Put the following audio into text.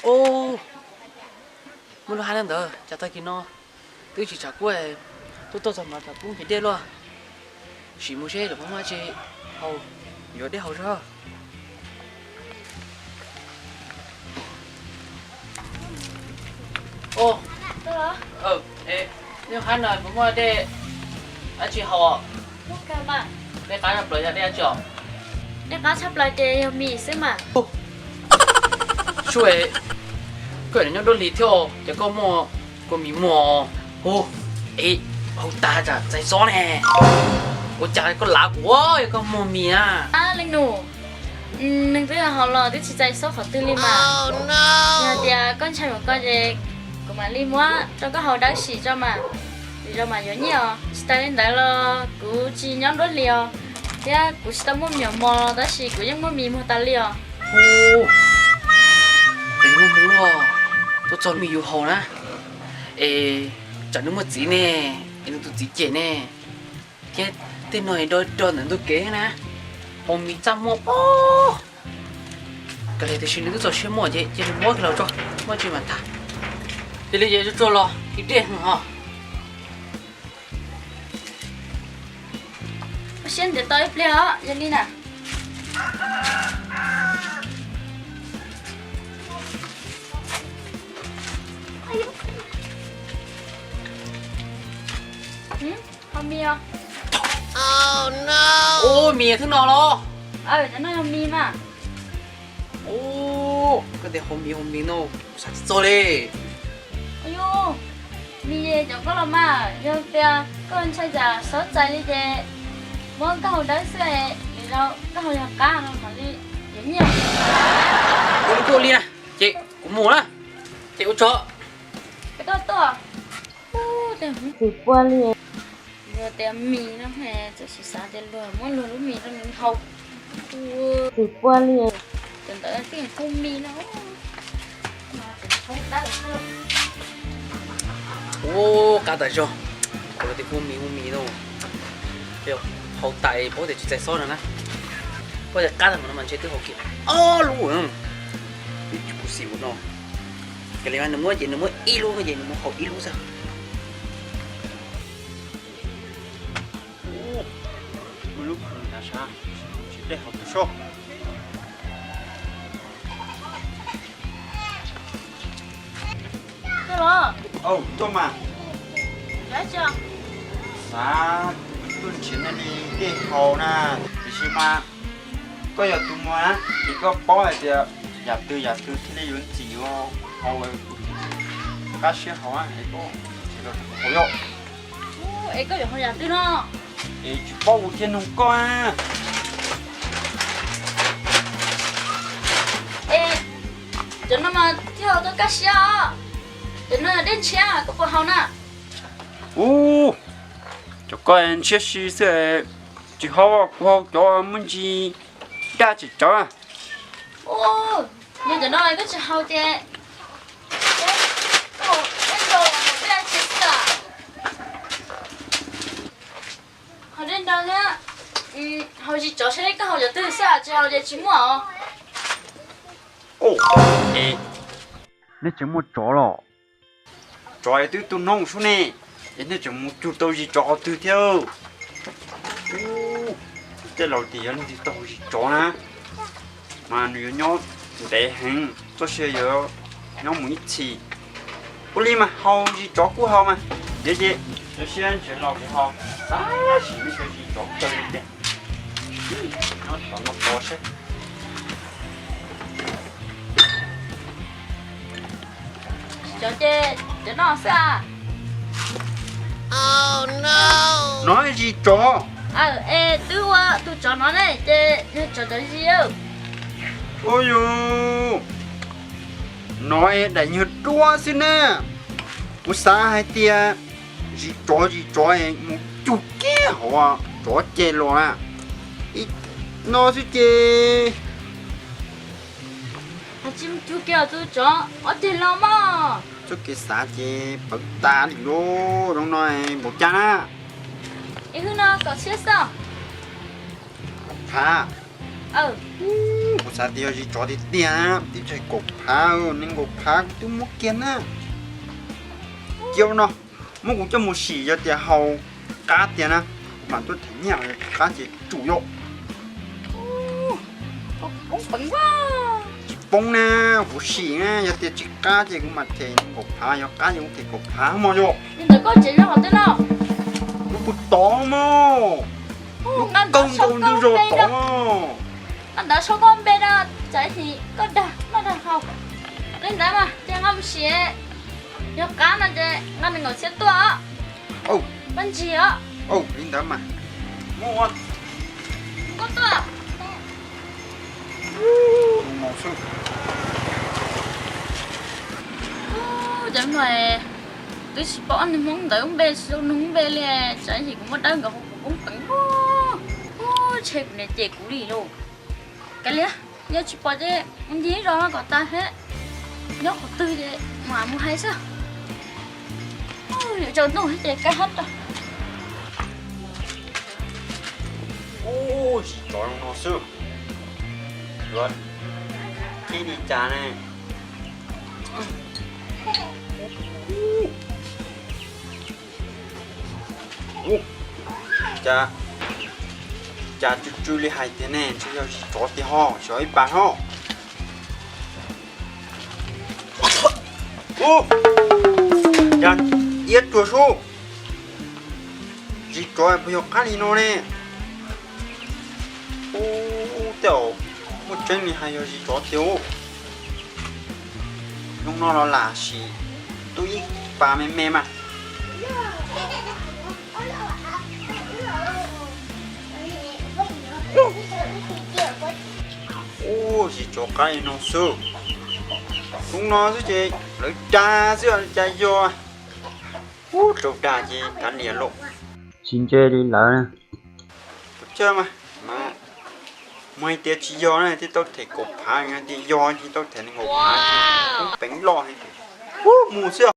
Ub, muaj lub hab ntawd cas tag kis no twb tsis tshav kub, twb tuaj txog mas tshav kub nqhis dej luaj. Sim mus seb lawv puas muaj dab tsi haus, yuav dej haus zog. Ub, lub hab no puas muaj dej dab tsi haus? Dej qab tshaj plaws yog dej dab tsi os? Dej qab tshaj plaws ces yog mis xwb mas. Sub, koj nyob duab hli thiab ces koj muaj kua mis muag. Hu, es haus tas tsam txais xob ne. Ua cas koj lav kuv yog koj muag mis na? Leej nus, neeg twb haus los twb tsis txais xob qhov twg li mas. Yog hais tias koj ntshai mus koj ces kuv mam li muab rau koj haus dawb sim tso mas. Lwm zaus mas yuav nyiaj os. Tsis tas li ntawd los kuv tsis nyob duab hli os, thiab kuv tsis tau muaj me nyuam mos los tab sis kuv yeej muaj mis muag tas li os. Hu, es muaj hmoo luaj, tuaj txog mis yus haus na. Es tsam nws muaj txiv ne, es nws tus txiv cem ne, thiab tej no do do ntawm ntug kev na, haus mis txaj muag pob. Kav liam, tiam sis nws twb txaus siab muaj ces cia nws muab kiag los tso, muaj tsi mam tham. Cia li ces tsuag tsuag los kis dej os. Ua siab ntev tau ib pliag os, yog li na. Haus mis os. Ub, mis thwb no los? Cov no yog mis mas. Ub, koj tias haus mis haus mis no, xav tsis txog li. Yus, mis cov koj los mas, yog tias koj ntshai tsam xob txais li ces muab koj haus dawb xwb, lwm zaus koj haus yog qab no mam li yuav nyiaj. Ua li kuj li na, ces kuv mus na, ces ua tsaug. Koj tuaj. Tsis puag li. Luag tias mis no, txawm sis xav tias luag muab luag lub mis rau nws haus. Tsis puag li. Cov ntawd tseem hu mis no. Ub, qab tas zog, kuv los tias hu mis hu mis no. Haus tas paub tias tsis txais xob no na. Paub tias qab tas no mas ntshe twb haus kiag ob lub. Ib kuv xim ua no. Kav liam, nws muab ces nws muab ib lub no ces nws mus haus ib lub xwb. Muaj lub kws tav sav, tsis dej haus tus soj. Tuaj los. Tuaj mas. Xav tuaj nrhiav nej li dej haus na, tiam sis mas koj yog tus muag na, ces koj paub hais tias yam twg yam twg thiaj li yuav ntxim yuav haus, qab siab haus es koj nrhiav los rau kuv haus yom. Es koj yuav haus yam twg no? Es tsis paub, kuv thiaj nug koj. Es cov no mas thiaj haus tau kaj siab os. Cov no yog dej ntshiab, koj puas haus na? Ub, cov ko ntshiab si xwb, tsis haus, kuv haus cov muaj ntsis daj tsem tsawv. Ub, yog cov no koj tsis haus ces koj haus dej nrau, haus dej nrau xwb. Haus dej nrau thiab haus zis tsov seb koj haus cov twg xwb, tsis haus ces tsis muaj os. Nej tseem muaj tsov los? Tsov es twb tu noob sub ne, es nej tseem mus cug tau zis tsov qhov twg thiab? Ub, tej laus tias yog leej twg tau zis tsov na, mas nws yuav nyob ntev heev, txoj sia yuav nyob mus ib txhis. Ua li mas haus zis tsov kuj haus mas, ces ces rau siab ntshe los kuv ho xav sim nej cov zis tsov kawg li tiag. Nyob tom no tod seb. Cov ces cov no xwb. No zis tsov. Es twb ua tus tsov no ne ces yog tsov cov zis. Ua yus, no daim nyuag duab xwb na. Kuv xav hais tias zis tsov zis tsov mus cug kiag hauv tsov ceg los na. No xwb ces tsis mus cug kiag tus tsov ob ceg los mog. Txoj kev xav ces pawv tas li lauj, zoo no npaum cas na? Ib hwb no kaum tshiab xwb. Thav, Kuv xav tias yog zis tsov tiag tiag, twb tseg kaum phav, nees nkaum phav kuv twb muab kiag na. Cia no, muab kuv coj mus sim yog tias haus qab tiag na, kuv mam tuaj them nyiaj, qab ces tsum yom. Tsis poob na, kuv sim na, yog tias tsis qab ces kuv mam them nees nkaum phav, yog qab ces kuv them kaum phav mog yom. Li ntawd koj tsev zos qhov twg no? Lub pug tod mog. Lub kawg nkaus ntug zos tod. Nqa ntawd sau koj npe no, tsam ib pliag koj dag noj dag haus. Li ntawd mas ces nqa mus sim, yog qab no ces nqa nees nkaum txhiab tuaj os. Pab ntsis os. Li ntawd mas muaj koj tuaj. Cov no twb tsis paub ob niag Hmoob ntawd npe, tsis tau nug npe li, tsam ib pliag kuv muaj dawb nkawd hu kuv poob peev. Ub, ntshe kuv niam cem kuv li lauj. Kav liam, yog tsis pom ces mus ncig zos no kom tas thiab, nyob qhov twg ces mam mus hais xwb. Yuav tsaus ntuj thiab ces kaj hab rau. Ub, zis tsov zoo no xwb, yuav qhib li cas ne? Ub, cas, cas tsw tsw li hais tiag ne, ntshe yog zis tsov tiag ho, xyov ib pas ho. Ub, cas iab tuag sub. Zis tsov puas yog qab li no ne? Ub, tej zaum muaj tseeb li hais yog zis tsov tiag ub. Hnub no los lam sim tub ib pas me me mas. Ub, zis tsov qab li no xwb. Hnub no xwb ces lawv dag xwb cas yog. Ub, raug dag ces kav liam lauj. Tsis ntse li lawv. Ua cas mas, mas muaj hais tias tsis yog na thiaj tau them kaum phav, yog tias yog ces tau them nees nkaum phav, poob peev loj heev. Ub, mus xwb.